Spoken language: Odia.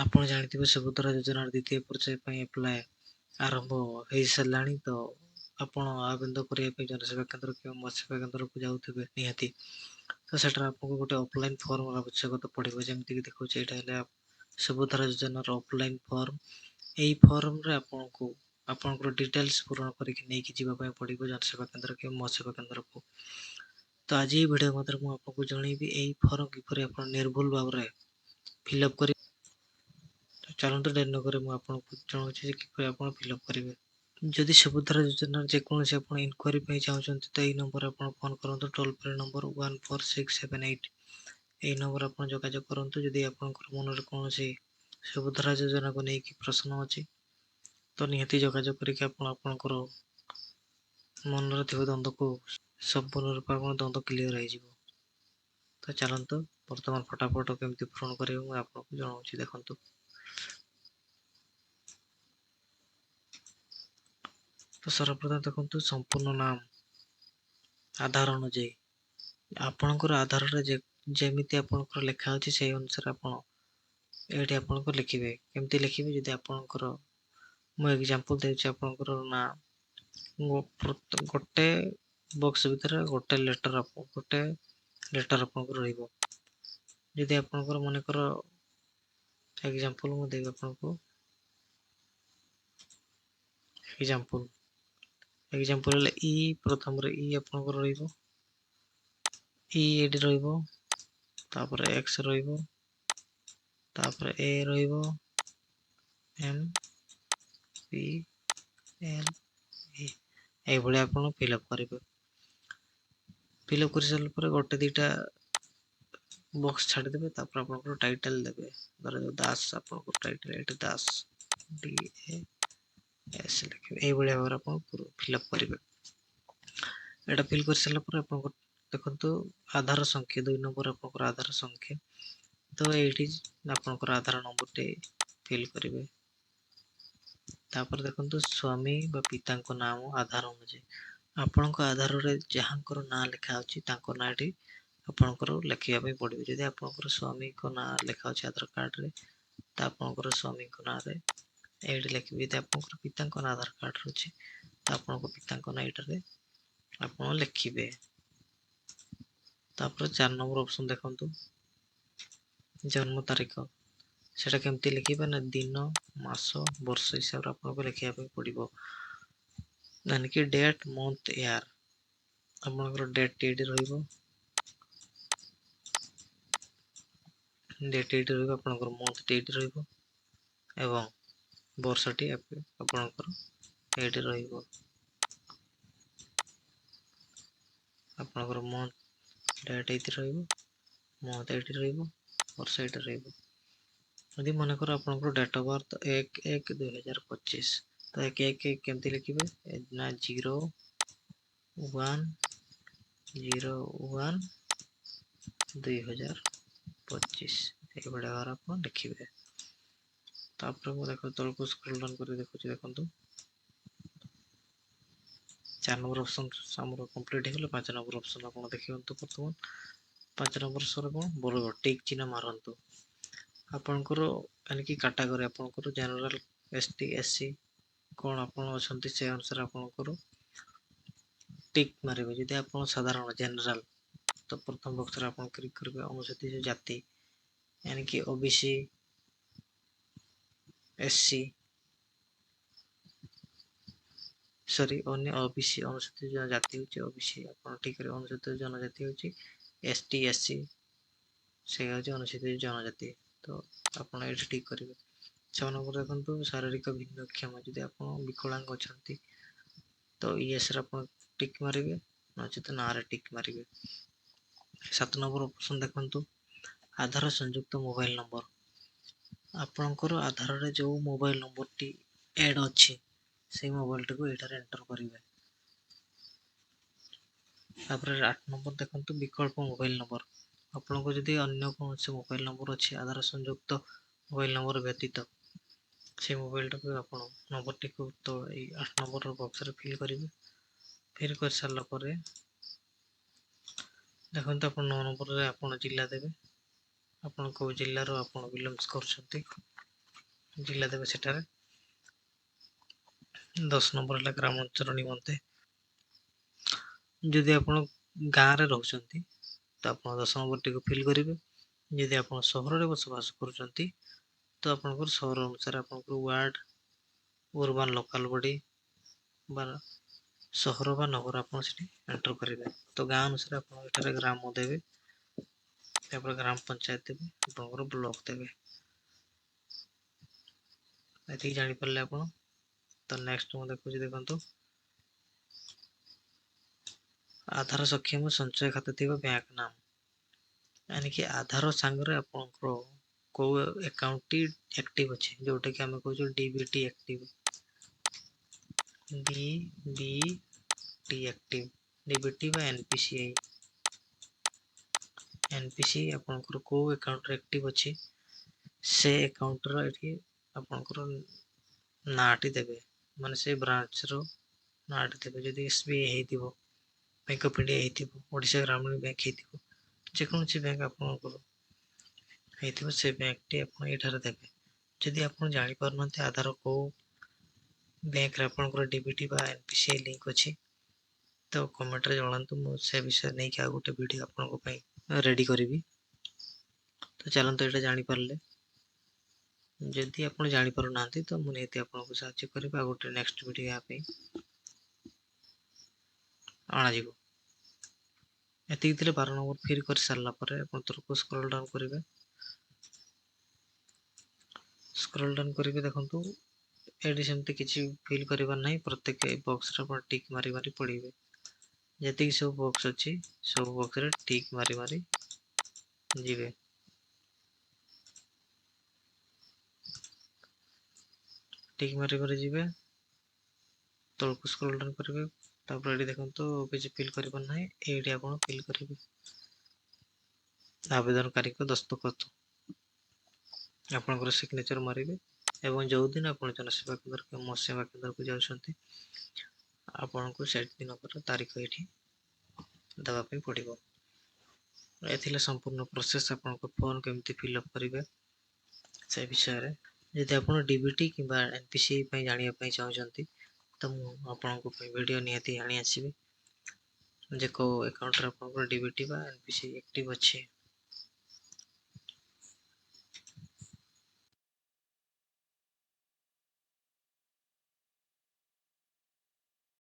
ଆପଣ ଜାଣିଥିବେ, ସୁଭଦ୍ରା ଯୋଜନାର ଦ୍ୱିତୀୟ ପର୍ଯ୍ୟାୟ ପାଇଁ ଆପ୍ଲାଏ ଆରମ୍ଭ ହୋଇସାରିଲାଣି। ତ ଆପଣ ଆବେଦନ କରିବା ପାଇଁ ଜନସେବା କେନ୍ଦ୍ର କିମ୍ବା ମୋ ସେବା କେନ୍ଦ୍ରକୁ ଯାଉଥିବେ ନିହାତି। ତ ସେଠାରେ ଆପଣଙ୍କୁ ଗୋଟେ ଅଫଲାଇନ୍ ଫର୍ମର ଆବଶ୍ୟକତା ପଡ଼ିବ। ଯେମିତିକି ଦେଖାଉଛି, ଏଇଟା ହେଲା ସୁଭଦ୍ରା ଯୋଜନାର ଅଫଲାଇନ୍ ଫର୍ମ। ଏଇ ଫର୍ମରେ ଆପଣଙ୍କୁ ଆପଣଙ୍କର ଡିଟେଲ୍ସ ପୂରଣ କରିକି ନେଇକି ଯିବା ପାଇଁ ପଡ଼ିବ ଜନସେବା କେନ୍ଦ୍ର କିମ୍ବା ମୋ ସେବା କେନ୍ଦ୍ରକୁ। ତ ଆଜି ଏଇ ଭିଡ଼ିଓ ମଧ୍ୟରେ ମୁଁ ଆପଣଙ୍କୁ ଜଣେଇବି, ଏଇ ଫର୍ମ କିପରି ଆପଣ ନିର୍ଭୁଲ ଭାବରେ ଫିଲ୍ଅପ୍ କରିବେ। ଚାଲନ୍ତୁ, ଡେରି ନକରି ମୁଁ ଆପଣଙ୍କୁ ଜଣାଉଛି ଯେ କିପରି ଆପଣ ଫିଲ୍ଅପ୍ କରିବେ। ଯଦି ସୁଭଦ୍ରା ଯୋଜନାର ଯେକୌଣସି ଆପଣ ଇନକ୍ୱାରି ପାଇଁ ଚାହୁଁଛନ୍ତି, ତ ଏଇ ନମ୍ବରରେ ଆପଣ ଫୋନ୍ କରନ୍ତୁ। ଟୋଲ୍ ଫ୍ରି ନମ୍ବର 14678, ଏଇ ନମ୍ବର ଆପଣ ଯୋଗାଯୋଗ କରନ୍ତୁ। ଯଦି ଆପଣଙ୍କର ମନରେ କୌଣସି ସୁଭଦ୍ରା ଯୋଜନାକୁ ନେଇକି ପ୍ରଶ୍ନ ଅଛି, ତ ନିହାତି ଯୋଗାଯୋଗ କରିକି ଆପଣ ଆପଣଙ୍କର ମନରେ ଥିବା ଦ୍ୱନ୍ଦ୍ୱକୁ ସମ୍ପୂର୍ଣ୍ଣ ରୂପେ ଆପଣ ଦ୍ୱନ୍ଦ୍ୱ କ୍ଲିଅର ହେଇଯିବ। ତ ଚାଲନ୍ତୁ, ବର୍ତ୍ତମାନ ଫଟାଫଟ କେମିତି ପୂରଣ କରିବେ ମୁଁ ଆପଣଙ୍କୁ ଜଣାଉଛି, ଦେଖନ୍ତୁ। ତ ସର୍ବପ୍ରଥମେ ଦେଖନ୍ତୁ, ସମ୍ପୂର୍ଣ୍ଣ ନାମ ଆଧାର ଅନୁଯାୟୀ। ଆପଣଙ୍କର ଆଧାରରେ ଯେମିତି ଆପଣଙ୍କର ଲେଖା ଅଛି, ସେଇ ଅନୁସାରେ ଆପଣ ଏଇଠି ଆପଣଙ୍କୁ ଲେଖିବେ। କେମିତି ଲେଖିବେ? ଯଦି ଆପଣଙ୍କର, ମୁଁ ଏକ୍ଜାମ୍ପଲ୍ ଦେଉଛି, ଆପଣଙ୍କର ନାଁ ଗୋଟେ ବକ୍ସ ଭିତରେ ଗୋଟେ ଲେଟର୍ ଆପଣଙ୍କର ରହିବ। ଯଦି ଆପଣଙ୍କର ମନେକର ଏକ୍ଜାମ୍ପଲ୍ ମୁଁ ଦେବି ଆପଣଙ୍କୁ, ଏକ୍ଜାମ୍ପଲ୍ ହେଲେ ଇ, ପ୍ରଥମରେ ଇ ଆପଣଙ୍କର ରହିବ, ଇ ଏଠି ରହିବ, ତାପରେ ଏକ୍ସ ରହିବ, ତାପରେ ଏ ରହିବ, ଏମ୍, ପି, ଏଲ୍, ଇ, ଏଇଭଳି ଆପଣ ଫିଲ୍ଅପ୍ କରିବେ। ଫିଲ୍ଅପ୍ କରିସାରିଲା ପରେ ଗୋଟେ ଦୁଇଟା ବକ୍ସ ଛାଡ଼ିଦେବେ। ତାପରେ ଆପଣଙ୍କର ଟାଇଟେଲ୍ ଦେବେ। ଧରାଯାଉ ଦାସ ଆପଣଙ୍କର ଟାଇଟେଲ୍, ଏଠି ଦାସ, ଡି ଏ ଏସ୍ ଲେଖିବେ। ଏଇଭଳି ଭାବରେ ଆପଣ ଫିଲ୍ଅପ୍ କରିବେ। ଏଇଟା ଫିଲ୍ କରିସାରିଲା ପରେ ଆପଣଙ୍କ ଦେଖନ୍ତୁ ଆଧାର ସଂଖ୍ୟା, 2 ନମ୍ବର ଆପଣଙ୍କର ଆଧାର ସଂଖ୍ୟା। ତ ଏଇଠି ଆପଣଙ୍କର ଆଧାର ନମ୍ବରଟି ଫିଲ୍ କରିବେ। ତାପରେ ଦେଖନ୍ତୁ, ସ୍ୱାମୀ ବା ପିତାଙ୍କ ନାମ ଆଧାର ଅନୁଯାୟୀ। ଆପଣଙ୍କ ଆଧାରରେ ଯାହାଙ୍କର ନାଁ ଲେଖା ଅଛି, ତାଙ୍କ ନାଁଟି ଆପଣଙ୍କର ଲେଖିବା ପାଇଁ ପଡ଼ିବ। ଯଦି ଆପଣଙ୍କର ସ୍ୱାମୀଙ୍କ ନାଁ ଲେଖା ଅଛି ଆଧାର କାର୍ଡ଼ରେ, ତ ଆପଣଙ୍କର ସ୍ୱାମୀଙ୍କ ନାଁରେ ଏଇଠି ଲେଖିବେ। ଯଦି ଆପଣଙ୍କର ପିତାଙ୍କ ନାଁ ଆଧାର କାର୍ଡ଼ରେ ଅଛି, ତ ଆପଣଙ୍କ ପିତାଙ୍କ ନାଁ ଏଇଟାରେ ଆପଣ ଲେଖିବେ। ତାପରେ 4 ନମ୍ବର ଅପସନ୍ ଦେଖନ୍ତୁ, ଜନ୍ମ ତାରିଖ। ସେଇଟା କେମିତି ଲେଖିବେ ନା ଦିନ, ମାସ, ବର୍ଷ ହିସାବରେ ଆପଣଙ୍କୁ ଲେଖିବା ପାଇଁ ପଡ଼ିବ, ମାନେ କି ଡେଟ୍, ମନ୍ଥ, ଇୟର୍। ଆପଣଙ୍କର ଡେଟ୍ ଏଇଠି ରହିବ, ଡେଟ୍ ଏଇଠି ରହିବ, ଆପଣଙ୍କର ମନ୍ଥଟି ଏଇଠି ରହିବ ଏବଂ ବର୍ଷଟି ଆପଣଙ୍କର ଏଇଠି ରହିବ। ଆପଣଙ୍କର ମନ୍ଥ ଡେଟ୍ ଏଇଠି ରହିବ, ମନ୍ଥ ଏଇଠି ରହିବ, ବର୍ଷ ଏଇଠି ରହିବ। ଯଦି ମନେକର ଆପଣଙ୍କର ଡେଟ୍ ଅଫ୍ ବାର୍ଥ 1-1-2025, ତ 1 1 କେମିତି ଲେଖିବେ ନା 01/01/2025, ଏଇଭଳି ଭାବରେ ଆପଣ ଲେଖିବେ। ତାପରେ ମୁଁ ଦେଖ ତଳକୁ ସ୍କ୍ରୋଲ୍ ଡାଉନ୍ କରି ଦେଖୁଛି। ଦେଖନ୍ତୁ, 4 ନମ୍ବର ଅପସନ୍ ଆମର କମ୍ପ୍ଲିଟ୍ ହେଇଗଲା। 5 ନମ୍ବର ଅପସନ୍ ଆପଣ ଦେଖିନ୍ତୁ। ବର୍ତ୍ତମାନ 5 ନମ୍ବର ସର କ'ଣ ବର୍ଗ, ଟିକ୍ ଚିହ୍ନ ମାରନ୍ତୁ। ଆପଣଙ୍କର ଏଣିକି କାଟାଗୋରୀ, ଆପଣଙ୍କର general, S T, S C କ'ଣ ଆପଣ ଅଛନ୍ତି, ସେ ଅନୁସାରେ ଆପଣଙ୍କର ଟିକ୍ ମାରିବେ। ଯଦି ଆପଣ ସାଧାରଣ ଜେନେରାଲ, ତ ପ୍ରଥମ ବକ୍ସରେ ଆପଣ କ୍ଲିକ୍ କରିବେ। ଅନୁସୂଚିତ ଜାତି, ଏଣିକି ଓ ବି ସି, ଏସ୍ ସି, ସରି, ଅନ୍ୟ ଓ ବି ସି, ଅନୁସୂଚିତ ଜାତି ହେଉଛି ଓ ବି ସି। ଆପଣ ଠିକ୍ କରିବେ। ଅନୁସୂଚିତ ଜନଜାତି ହେଉଛି ଏସ୍ ଟି, ଏସ୍ ସି, ସେ ହେଉଛି ଅନୁସୂଚିତ ଜନଜାତି। ତ ଆପଣ ଏଇଠି ଠିକ୍ କରିବେ। 6 ନମ୍ବର ଦେଖନ୍ତୁ, ଶାରୀରିକ ଭିନ୍ନକ୍ଷମ। ଯଦି ଆପଣ ବିକଳାଙ୍ଗ ଅଛନ୍ତି, ତ ୟେସ୍ରେ ଆପଣ ଟିକ୍ ମାରିବେ, ନଚେତ ନାଁରେ ଟିକ୍ ମାରିବେ। 7 ନମ୍ବର ଅପସନ୍ ଦେଖନ୍ତୁ, ଆଧାର ସଂଯୁକ୍ତ ମୋବାଇଲ ନମ୍ବର। ଆପଣଙ୍କର ଆଧାରରେ ଯେଉଁ ମୋବାଇଲ ନମ୍ବରଟି ଆଡ଼୍ ଅଛି, ସେଇ ମୋବାଇଲଟିକୁ ଏଇଠାରେ ଏଣ୍ଟର କରିବେ। ତାପରେ 8 ନମ୍ବର ଦେଖନ୍ତୁ, ବିକଳ୍ପ ମୋବାଇଲ ନମ୍ବର। ଆପଣଙ୍କ ଯଦି ଅନ୍ୟ କୌଣସି ମୋବାଇଲ ନମ୍ବର ଅଛି ଆଧାର ସଂଯୁକ୍ତ ମୋବାଇଲ ନମ୍ବର ବ୍ୟତୀତ, ସେଇ ମୋବାଇଲଟାକୁ ଆପଣ ନମ୍ବରଟିକୁ ତ ଏଇ 8 ନମ୍ବର ବକ୍ସରେ ଫିଲ୍ କରିବେ। ଫିଲ୍ କରିସାରିଲା ପରେ ଦେଖନ୍ତୁ, ଆପଣ 9 ନମ୍ବରରେ ଆପଣ ଜିଲ୍ଲା ଦେବେ, ଆପଣ କେଉଁ ଜିଲ୍ଲାରୁ ଆପଣ ବିଲଙ୍ଗସ୍ କରୁଛନ୍ତି। ଜିଲ୍ଲା ଦେବେ ସେଠାରେ। 10 ନମ୍ବର ହେଲା ଗ୍ରାମାଞ୍ଚଳ ନିମନ୍ତେ। ଯଦି ଆପଣ ଗାଁରେ ରହୁଛନ୍ତି ତ ଆପଣ 10 ନମ୍ବରଟିକୁ ଫିଲ୍ କରିବେ। ଯଦି ଆପଣ ସହରରେ ବସବାସ କରୁଛନ୍ତି ତ ଆପଣଙ୍କର ସହର ଅନୁସାରେ ଆପଣଙ୍କର ୱାର୍ଡ଼, ଅର୍ବାନ୍ ଲୋକାଲ୍ ବଡି ବା ସହର ବା ନଗର ଆପଣ ସେଠି ଏଣ୍ଟର କରିବେ। ତ ଗାଁ ଅନୁସାରେ ଆପଣ ଏଠାରେ ଗ୍ରାମ ଦେବେ, ତାପରେ ଗ୍ରାମ ପଞ୍ଚାୟତ ଦେବେ, ଆପଣଙ୍କର ବ୍ଲକ ଦେବେ। ଏତିକି ଜାଣିପାରିଲେ ଆପଣ। ତ ନେକ୍ସଟ ମୁଁ ଦେଖୁଛି, ଦେଖନ୍ତୁ ଆଧାର ସକ୍ଷମ ସଞ୍ଚୟ ଖାତା ଥିବା ବ୍ୟାଙ୍କ ନାମ, यानी ଆଧାର ସାଙ୍ଗରେ ଆପଣଙ୍କର କେଉଁ ଆକାଉଣ୍ଟଟି ଆକ୍ଟିଭ ଅଛି, ଯେଉଁଟାକି ଆମେ କହୁଛୁ DBT active, DBT active, DBT ବା NPCI। NPCI ଆପଣଙ୍କର କେଉଁ ଆକାଉଣ୍ଟରେ ଆକ୍ଟିଭ ଅଛି ସେ ଆକାଉଣ୍ଟର ଏଠି ଆପଣଙ୍କର ନାଁଟି ଦେବେ, ମାନେ ସେ ବ୍ରାଞ୍ଚର ନାଁଟି ଦେବେ। ଯଦି SBI ହେଇଥିବ, ବ୍ୟାଙ୍କ ଅଫ୍ ଇଣ୍ଡିଆ ହେଇଥିବ, ଓଡ଼ିଶା ଗ୍ରାମୀଣ ବ୍ୟାଙ୍କ ହେଇଥିବ, ଯେକୌଣସି ବ୍ୟାଙ୍କ ଆପଣଙ୍କର ହେଇଥିବ ସେ ବ୍ୟାଙ୍କଟି ଆପଣ ଏଇଠାରେ ଦେବେ। ଯଦି ଆପଣ ଜାଣିପାରୁନାହାନ୍ତି ଆଧାର କେଉଁ ବ୍ୟାଙ୍କରେ ଆପଣଙ୍କର DBT ବା NPCI link ଅଛି ତ କମେଣ୍ଟରେ ଜଣାନ୍ତୁ, ମୁଁ ସେ ବିଷୟରେ ନେଇକି ଆଉ ଗୋଟେ ଭିଡ଼ିଓ ଆପଣଙ୍କ ପାଇଁ ରେଡ଼ି କରିବି। ତ ଚାଲନ୍ତୁ ଏଇଟା ଜାଣିପାରିଲେ, ଯଦି ଆପଣ ଜାଣିପାରୁନାହାନ୍ତି ତ ମୁଁ ନିହାତି ଆପଣଙ୍କୁ ସାହାଯ୍ୟ କରିବି। ଆଉ ଗୋଟେ ନେକ୍ସଟ ଭିଡ଼ିଓ ଏହା ପାଇଁ ଅଣାଯିବ। ଏତିକି ଥିଲେ 12 ନମ୍ବର ଫିଲ୍ କରିସାରିଲା ପରେ ଆପଣ ତଳକୁ ସ୍କ୍ରଲ୍ ଡାଉନ୍ କରିବେ। ସ୍କ୍ରଲ୍ ଡାଉନ୍ କରିବେ, ଦେଖନ୍ତୁ ଏଠି ସେମିତି କିଛି ଫିଲ୍ କରିବାର ନାହିଁ। ପ୍ରତ୍ୟେକ ଏଇ ବକ୍ସରେ ଆପଣ ଟିକ୍ ମାରି ମାରି ପଡ଼ିବେ। ଯେତିକି ସବୁ ବକ୍ସ ଅଛି ସବୁ ବକ୍ସରେ ଟିକ୍ ମାରି ମାରି ଯିବେ। ଟିକ୍ ମାରି ମାରି ଯିବେ, ତଳକୁ ସ୍କ୍ରଲ୍ ଡାଉନ୍ କରିବେ। ତାପରେ ଏଠି ଦେଖନ୍ତୁ କିଛି ଫିଲ୍ କରିବାର ନାହିଁ, ଏଇଠି ଆପଣ ଫିଲ୍ କରିବେ ଆବେଦନକାରୀଙ୍କ ଦସ୍ତଖତ, ଆପଣଙ୍କର ସିଗ୍ନେଚର ମାରିବେ। ଏବଂ ଯେଉଁଦିନ ଆପଣ ଜନସେବା କେନ୍ଦ୍ର କିମ୍ବା ମୋ ସେବା କେନ୍ଦ୍ରକୁ ଯାଉଛନ୍ତି ଆପଣଙ୍କୁ ସେଦିନଙ୍କର ତାରିଖ ଏଇଠି ଦେବା ପାଇଁ ପଡ଼ିବ। ଏ ଥିଲା ସମ୍ପୂର୍ଣ୍ଣ ପ୍ରୋସେସ୍ ଆପଣଙ୍କ ଫର୍ମ କେମିତି ଫିଲ୍ଅପ୍ କରିବେ ସେ ବିଷୟରେ। ଯଦି ଆପଣ DBT କିମ୍ବା NPCI ପାଇଁ ଜାଣିବା ପାଇଁ ଚାହୁଁଛନ୍ତି ତ ମୁଁ ଆପଣଙ୍କ ପାଇଁ ଭିଡ଼ିଓ ନିହାତି ଆଣି ଆସିବି, ଯେ କେଉଁ ଆକାଉଣ୍ଟରେ ଆପଣଙ୍କର DBT ବା NPCI active ଅଛି।